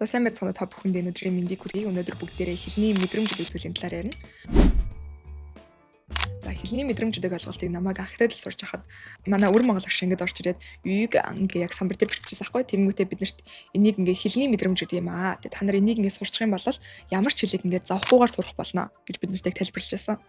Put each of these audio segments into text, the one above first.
За, сайн байцгаана, та бүхэнд өнөөдрийн мэндийг хүргэе. Өнөөдөр бүгдээрээ хэлний мэдрэмж гэдэг зүйлийн талаар ярина. За, хэлний мэдрэмж гэдэг ойлголтыг намайг анх л сурч байхад манай өвөр монгол агш ингээд орж ирээд юуг ингээ яг самбар дээр биччихсэн байхгүй. Тэгэнгүүтээ бид нарт энийг ингээ хэлний мэдрэмж гэдэг юм аа. Тэгээ та нар энийг ингээ сурчих юм бол ямар ч хэлийг ингээ зовхгүйгээр сурах болно гэж бид нарт яг тайлбарлаж байсан.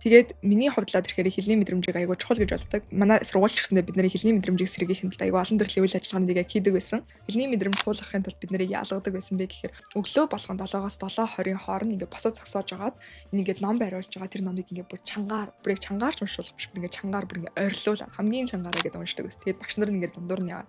Тэгээд миний хувьд л тэгэхээр хэлний мэдрэмжийг айгүй чухал гэж боддог. Манай сургууль ч гэсэндээ бид нарын хэлний мэдрэмжийг сэргийхин тулд айгүй олон төрлийн үйл ажиллагаануудыг яг хийдэг байсан. Хэлний мэдрэмж суулгахын тулд бид нарыг яалгадаг байсан бэ гэхээр өглөө болгон 7-оос 7:20-ын хооронд ингээ босоо зогсоож агаад ингээд ном бариулж байгаа тэр номыг ингээ бүр чангаар, бүр яг чангаар ч уншуулах биш, бүр ингээ чангаар, бүр ингээ орилуулаад, хамгийн чангаараа гэдээ уншдаг байсан. Тэгээд багш нар ингээд дундуур нь яваад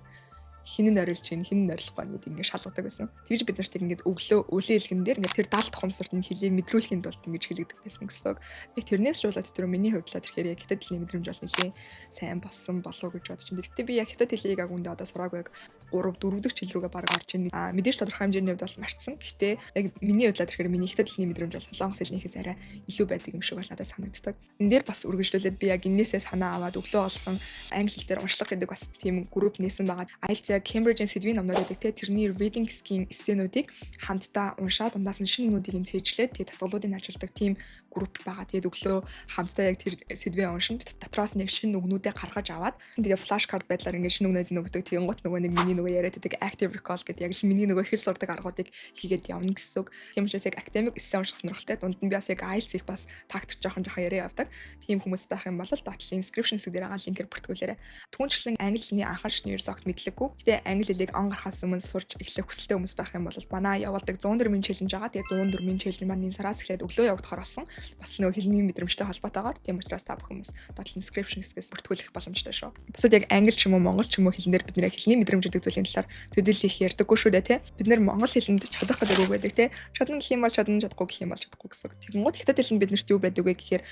хин нь орилж чинь, хин нь орилохгүй гэдэг ингээд шалгадаг байсан. Тэгж бид нарт ингээд өглөө үлийн элгэн дээр ингээд тэр 70 тухамсарт нь хэлийг мэдрүүлэхийн тулд ингэж хэлэгдэг байсан гэсэн үг. Яг тэрнээс ч болоод тэр миний хувьд л тэгэхээр яг хятад хэлний мэдрэмж бол нэлээд сайн болсон болов уу гэж бодож байна. Гэхдээ би яг хятад хэлийг яг үндэ одоо сураагүй, яг 3 4 дахь жил рүүгээ баг орж ийн. А мэдээж тодорхой хэмжээний хувьд бол марцсан. Гэхдээ яг миний хувьд л тэгэхээр миний хятад хэлний мэдрэмж бол солонгос хэлнийхээс арай илүү байдаг юм шиг бол надад санагддаг. Энэ дээр бас үргэлжлүүлээд би яг энээсээ санаа аваад өглөө болгон англи хэл дээр уншлага гэдэг бас тийм групп нээсэн байгаа. IELTS, яг Cambridge-ийн сэдвийн номнууд байдаг те, тэрний reading scheme эссенүүдийг хамтдаа уншаад, дундаас нь шинэ юмнуудыг нь цээжлээд, тэгээ дасгалуудыг ажилладаг тийм групп байгаа. Тэгээд өглөө хамтдаа яг тэр сэдвээ уншин, дотроос нь яг шинэ үгнүүдээ гаргаж аваад, тэгээ flash card байдлаар ингээд шинэ үгнүүд нь өгдөг. Тэгэнгუთ нөгөө нэг миний нөгөө яриад байдаг active recall гэдэг яг л миний нөгөө хэл сурдаг аргуудыг хийгээд явна гэсэн үг. Тийм учраас яг academic эссе унших сонирхолтой. Дунд нь би бас яг IELTS их бас тактик жоохон жоохон яриа явдаг. Тийм хүмүүс байх юм бол доотлын description хэсэг дээр байгаа линкээр бүртгүүлээрэй. Түүнчлэн англи хэлний анхан шатны ерөөс огт мэдлэггүй. Гэтэ англи хэлийг он гарахаас өмнө сурч эхлэх хүсэлтэй хүмүүс байх юм бол манай явуулдаг 104-ийн challenge байгаа. Тэгээ 104-ийн challenge маань энэ сараас эхлээд өглөө явагдахаар болсон. Бас нөгөө хэлний мэдрэмжтэй холбоотойгоор. Тийм учраас та бүхэн хүмүүс доотлын description хэсгээс бүртгүүлэх боломжтой шүү. Бусад яг англи ч юм уу, монгол ч юм уу хэлэн дээр бид нэр хэлний мэдрэмж гэдэг зүйлийн талаар төдийлөх ярьдаггүй шүү дээ, тий. Бид нэр монгол хэлэнд чадах гэдэг үг байдаг, тий. Чадна гэх юм бол чадна, чадахгүй гэх юм бол чадахгүй гэсэн. Тэгэнгүүт хятад хэлэнд бид нарт юу байдаг вэ гэхээр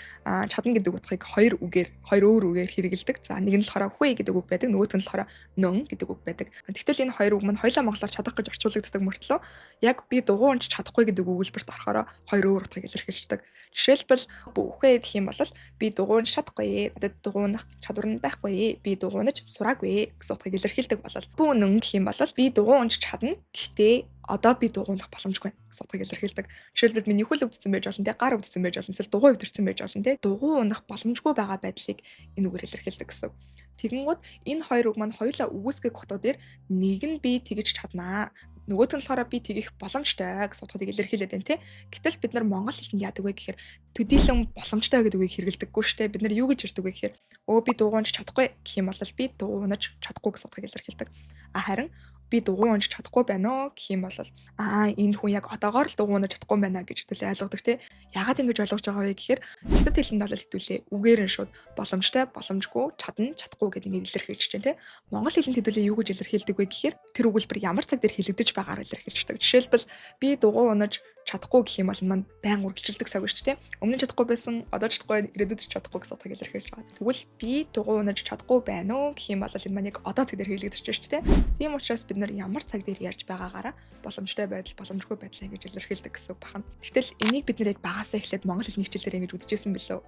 чадна гэдэг утгыг хоёр үгээр, хоёр өөр үгээр хэрэгэлдэг. За, нэг нь болохоор 会 гэдэг үг байдаг, нөгөөх нь болохоор 能 гэдэг үг байдаг. Тэгтэл энэ хоёр үг маань хоёулаа монголоор чадах гэж орчуулагддаг мөртлөө яг би дугуй унаж чадахгүй гэдэг өгүүлбэрт орохороо хоёр өөр утгыг илэрхийлдэг. Жишээлбэл, 不会 гэх юм бол би дугуй унаж чадахгүй, надад дугуй унах чадвар нь байхгүй, би дугуй унаж сураагүй гэсэн утгыг илэрхийлдэг бол 不能 гэх юм бол би дугуй унаж чадна. Гэхдээ одоо би дугуй унах боломжгүй гэсэн утгыг илэрхийлдэг. Жишээлбэл, миний хөл өвдсөн байж болно те, гар өвдсөн байж болно, эсвэл дугуй өвдөрсөн байж болно те. Дугуй унах боломжгүй байгаа байдлыг энэ үгээр илэрхийлдэг гэсэн. Тэгэнгүүт энэ хоёр үг маань хоёулаа үгүйсгэх утга дээр нэг нь би тэгэж чаднаа. Нөгөөх нь болохоор би тэгэх боломжтой гэсэн утгыг илэрхийлээд байна те. Гэтэл бид нар монгол хэлэнд яадаг вэ гэхээр төдийлөн боломжтой гэдэг үгийг хэрэглэдэггүй шүү дээ. Бид нар юу гэж ярьдаг вэ гэхээр өө, би дугуй унаж чадахгүй гэх юм бол би дугуй унаж чадахгүй гэсэн утгыг илэрхийлдэг. А харин би дугуй унаж чадахгүй байна уу гэх юм бол аа, энэ хүн яг одоогоор л дугуй унаж чадахгүй байна гэж хэдүүлээ ойлгодог те. Яагаад ингэж ойлгож байгаа вэ гэхээр хятад хэлэнд бол хэдүүлээ үгээр нь шууд боломжтой, боломжгүй, чадна, чадахгүй гэдэг ингэж илэрхийлж байна те. Монгол хэлэнд хэдүүлээ юу гэж илэрхийлдэг вэ гэхээр тэр өгүүлбэр ямар цаг дээр хэлэгдэж байгаагаар илэрхийлждэг. Жишээлбэл, би дугуй унаж чадахгүй гэх юм бол маань байн үргэлжилдэг цаг биш үү те. Өмнө нь чадахгүй байсан, одоо чадахгүй, ирээдүйд ч чадахгүй гэсэн утгыг илэрхийлж байгаа. Тэгвэл би дугуй унаж чадахгүй байна уу гэх юм бол энэ маань яг одоо цаг дээр хэрэглэгдэж байна шүү дээ. Тийм учраас бид нар ямар цаг дээр ярьж байгаагаараа боломжтой байдал, боломжгүй байдлаа ингэж илэрхийлдэг гэсэн үг байна. Тэгтэл энийг бид нар яг багасаа эхлээд монгол хэлний хичээлээр ингэж үзчихсэн билүү?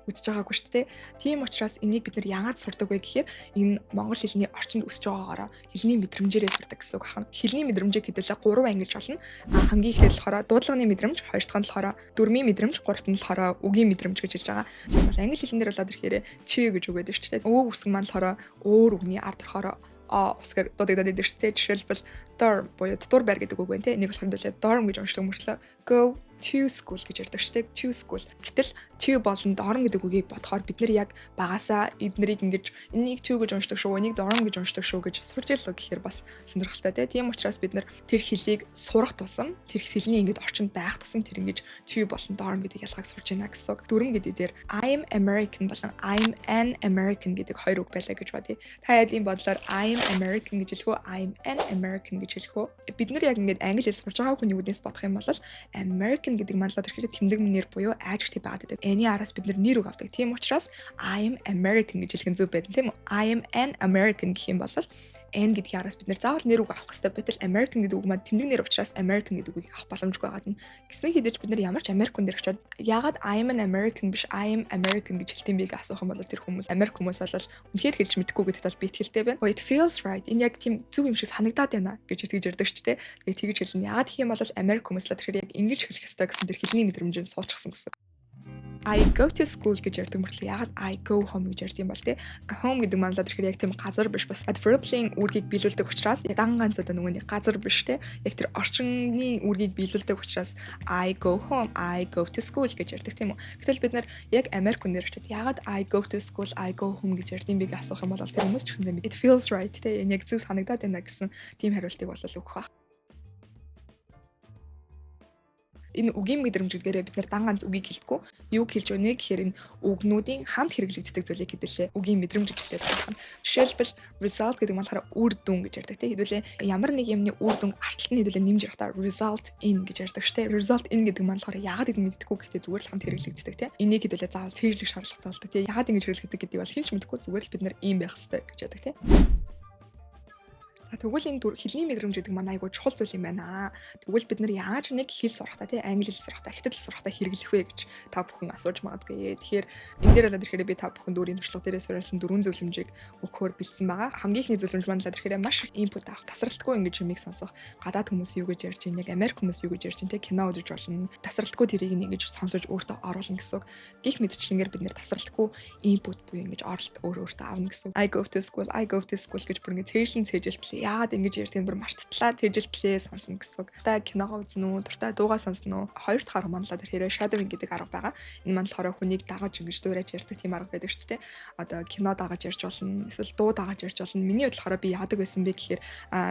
Үзэж байгаагүй шүү дээ. Тийм учраас энийг бид нар яагаад сурдаг вэ гэхээр энэ монгол хэлний орчинд өсөж байгаагаараа хэлний мэдрэмжээрээ сурдаг гэсэн үг байна. Хэлний мэдрэмжийг хэдүүлээ гурван ангилж болно. А хамгийн эхлээд болохоор дуудлагын мэдрэмж, хоёр дахь нь болохоор дүрмийн мэдрэмж, гуравт нь болохоор үгийн мэдрэмж гэж хэлж байгаа. Тийм бол англи хэлэн дээр болоод ирэхээр to гэж үг байдаг шүү дээ. Өө үсэг маань болохоор өөр үгний ард орохоор а усгаар дуудагдаад идэв шүү дээ. Жишээлбэл, dorm буюу дотуур байр гэдэг үг байна те. Энийг болохоор хэдүүлээ dorm гэж уншдаг мөртлөө go to school гэж ярьдаг шүү дээ. To school. Гэтэл to болон dorm гэдэг үгийг бодохоор бид нар яг багасаа эднэрийг ингэж энийг to гэж уншдаг шүү, энийг dorm гэж уншдаг шүү гэж сурч илээ гэхээр бас сонирхолтой те. Тийм учраас бид нар тэр хэлийг сурах тусам, тэр хэлний ингэж орчинд байх тусам тэр ингэж to болон dorm гэдэг ялгааг сурч байна гэсэн үг. Дүрэм гэдэг дээр I'm American болон I'm an American гэдэг хоёр үг байлаа гэж бодъё. Та яг ийм бодлоор I'm American гэж хэлэх үү, I'm an American гэж хэлэх үү? Бид нар яг ингэж англи хэл сурж байгаа хүний үднээс бодох юм бол American гэдэг маань л тэгэхээр тэмдэг нэр буюу adjective байгаад байдаг. A-ны араас бид нэр үг авдаг. Тийм учраас I am American гэж хэлэх нь зөв байдаг, тийм үү? I am an American гэх юм бол An гэдгийн араас бид нэр заавал нэр үг авах хэрэгтэй. Байтал American гэдэг үг маань тэмдэг нэр учраас American гэдэг үгийг авах боломжгүй байгаад нь. Гэсэн хэдий ч бид нар ямар ч Америк хүн дээр очиод яагаад "I am an American" биш "I am American" гэж хэлдэг юм бэ гэж асуух юм бол тэр хүмүүс, Америк хүмүүс бол үнэхээр хэлж мэдэхгүй гэдэгт бол би итгэлтэй байна. "It feels right. Энэ яг тийм зөв юм шиг санагдаад байна" гэж итгэж ярьдаг ч те. Тэгээ тэгж хэлнэ. Яагаад гэх юм бол Америк хүмүүс л тэгэхээр яг ингэж хэлэх ёстой гэсэн тэр хэлний мэдрэмжинд суулчихсан гэсэн. "I go to school" гэж ярьдаг мөртлөө яагаад "I go home" гэж ярьдаг юм бол те? Home гэдэг маань л тэгэхээр яг тийм газар биш, бас adverb-ийн үүргийг биелүүлдэг учраас яг дан ганц одоо нөгөө нэг газар биш те. Яг тэр орчинны үүргийг биелүүлдэг учраас "I go home", "I go to school" гэж ярьдаг, тийм үү? Гэтэл бид нар яг Америк хүнээр очиод яагаад "I go to school", "I go home" гэж ярьдаг юм бэ гэж асуух юм бол тэр хүмүүс ч гэсэн "It feels right" те. Энэ яг зөв санагдаад байна гэсэн тийм хариултыг бол өгөх байх. Энэ үгийн мэдрэмж гэдгээрээ бид нэр дан ганц үгийг хэлдэггүй. Юу хэлж өгнө гэхээр энэ үгнүүдийн хамт хэрэглэгддэг зүйлийг хэдүүлээ үгийн мэдрэмж гэж хэлээд байгаа юм. Жишээлбэл, result гэдэг нь болохоор үр дүн гэж ярьдаг, тийм. Хэдүүлээ ямар нэг юмны үр дүн арталт нь хэдүүлээ нэмж явахдаа result in гэж ярьдаг шүү дээ. Result in гэдэг маань болохоор яагаад гэдэг мэддэггүй, гэхдээ зүгээр л хамт хэрэглэгддэг, тийм. Энийг хэдүүлээ заавал цээжлэх шаардлагатай болдог, тийм. Яагаад ингэж хэрэглэгддэг гэдгийг бол хэн ч мэдэхгүй, зүгээр л бид нар ийм байх хэрэгтэй гэж ярьдаг, тийм. За, тэгвэл энэ хэлний мэдрэмж гэдэг маань айгүй чухал зүйл юм байна. Тэгвэл бид нар яаж нэг хэл сурахтаа, тий, англи хэл сурахтаа, хятад хэл сурахтаа хэрэглэх вэ гэж та бүхэн асууж магадгүй. Тэгэхээр энэ дээр болоод ирэхээр би та бүхэнд өөрийн туршлага дээрээ суурилсан дөрвөн зөвлөмжийг өгөхөөр бэлдсэн байгаа. Хамгийн эхний зөвлөмж маань л ирэхээр маш их input авах. Тасралтгүй ингэж юмыг сонсох. Гадаад хүмүүс юу гэж ярьж байна, яг Америк хүмүүс юу гэж ярьж байна, тий, кино үзэж болно. Тасралтгүй тэрийг ингэж сонсож өөртөө оруулна гэсэн үг. Гэх мэтчилэнгээр бид нэр тасралтгүй input буюу ингэж оролт өөр өөртөө авна гэсэн. "I go to school, I go to school" гэж бүр ингэ цээжлэн цээжилтлээ, яагаад ингэж ярьдгийг бүр марттлаа, тэжилтлээ сонсно гэсэн үг. Дуртай киногоо үзнэ үү, дуртай дуугаа сонсно уу? Хоёр дахь арга маань л тэгэхээр shadowing гэдэг арга байгаа. Энэ маань болохоор хүнийг дагаж ингэж дуурайж ярьдаг тийм арга байдаг шүү дээ. Одоо кино дагаж ярьж болно, эсвэл дуу дагаж ярьж болно. Миний хувьд болохоор би яадаг байсан бэ гэхээр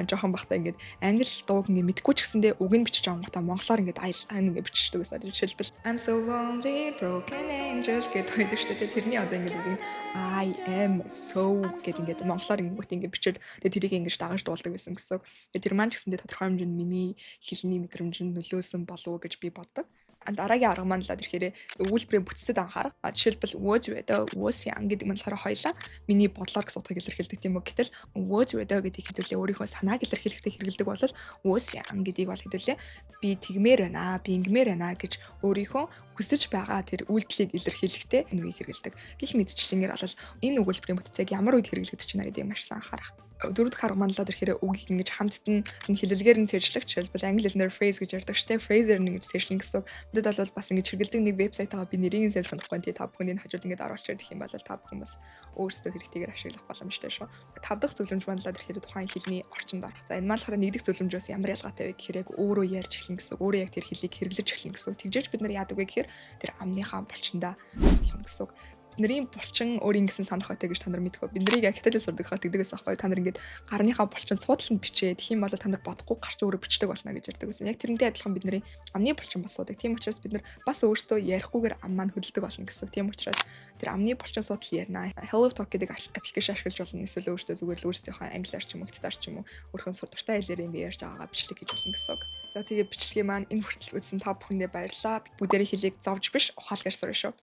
жоохон бахта ингээд англи дууг ингээд мэдэхгүй ч гэсэндээ үг нь бичиж авангуудаа монголоор ингээд аялал ингээд биччихдэг байсан. Жишээлбэл, "I'm so lonely, broken angel" гэдэг байдаг шүү дээ. Тэрний одоо ингээд үгийг "I am so" гэдэг ингээд монголоор ингээд бичээд, тэгээ тэрийг ингэж дагаж дуулдаг байсан гэсэн. Тэгээ тэр маань ч гэсэндээ тодорхой хэмжээнд миний хэлний мэдрэмжинд нөлөөсөн болов уу гэж би боддог. Дараагийн арга маань л тэгэхээр өгүүлбэрийн бүтцэд анхаарах. Жишээлбэл, 我觉得, 我想 гэдэг нь болохоор хоёлаа миний бодлоор гэсэн утгыг илэрхийлдэг, тийм үү. Гэтэл 我觉得 гэдгийг хэдүүлээ өөрийнхөө санааг илэрхийлэхдээ хэрэглэдэг бол 我想 гэдгийг бол хэдүүлээ би тэгмээр байна, би ингэмээр байна гэж өөрийнхөө хүсэж байгаа тэр үйлдэлийг илэрхийлэхдээ энэ үгийг хэрэглэдэг. Гэх мэтчилэнгээр бол энэ өгүүлбэрийн бүтцийг ямар үед хэрэглэгдэж байна гэдгийг маш сайн анхаарах. Дөрөв дэх арга маань л ирэхээр үгийг ингэж хамтд нь хэллэгээр нь цээжлэх. Жишээлбэл, англи хэлнээр phrase гэж ярьдаг шүү дээ. Phrase-ээр нь ингэж цээжлэн гэсэн үг. Надад бол бас ингэж хэрэглэдэг нэг вебсайт байгаа. Би нэрийг нь сайн санахгүй. Тий, та бүхэн энэ хажууд ингэж оруулчихад гэх юм бол та бүхэн бас өөрсдөө хэрэгтэйгээр ашиглах боломжтой шүү. Тав дахь зөвлөмж маань л ирэхээр тухайн хэлний орчинд орох. За, энэ маань болохоор нэг дэх зөвлөмжөөс ямар ялгаатай вэ гэхээр яг өөрөө ярьж эхлэн гэсэн. Өөрөө яг тэр хэлийг хэрэглэж эхлэн гэсэн. Тэгжээж бид нар яадаг вэ гэхээр тэр амныхаа булчиндаа суулгана гэсэн үг. Бидний булчин өөр ингэсэн санах байтай гэж та нар мэдэх үү? Бид нарыг яг хятадд сурдаг хаа тэгдэг байсан аахгүй. Та нар ингээд гарныхаа булчин суудланд бичээ. Тэгэх юм бол та нар бодохгүй гарч өөрөө бичдэг болно гэж ярьдаг байсан. Яг тэрнтэй адилхан бидний амны булчин бас суудаг. Тийм учраас бид нар бас өөрсдөө ярихгүйгээр ам маань хөдөлдөг болно гэсэн. Тийм учраас тэр амны булчин суудал ярина. Hello Talk гэдэг application ашиглаж болно. Эсвэл өөрсдөө зүгээр л өөрсдийнхөө англиар ч юм уу, хятадаар ч юм уу өөрхөн сур дуртай хэлээр ингэ ярьж байгаагаа бичлэг хийж болно гэсэн үг. За, тэгээ бичлэгийн маань энэ хүртэл үзсэн та бүхэндээ баярлалаа. Бүгдээрээ хэлийг зовж биш, ухаалгаар сурна шүү.